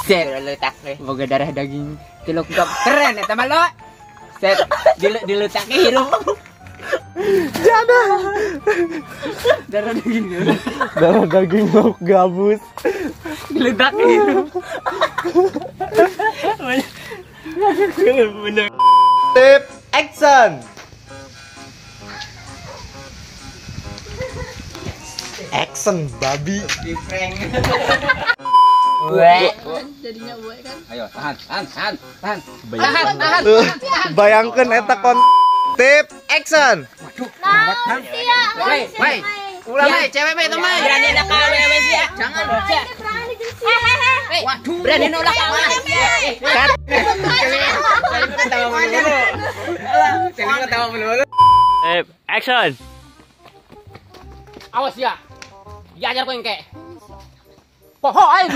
Set letak we. Boga darah daging tiluk gap keren eta mah lo. Set diletak ke hirup. Jada. Darah daging. Darah daging lauk gabus. Diletak ke hirup. Bener. Tip action. Action babi. Di prank. Jadinya gue kan. Ayo tahan, tahan, tahan, tahan. Tahan, tahan. Bayangkan eta kon tip action. Waduh, gawat. Woi, woi. Ulah mah cewek mah itu mah. Berani nak awewe sih ya. Jangan. Waduh, berani nolak awewe. Cut. Ketawa mulu. Ketawa mulu. Tip action. Awas ya. Diajar kowe engke. Poho aing.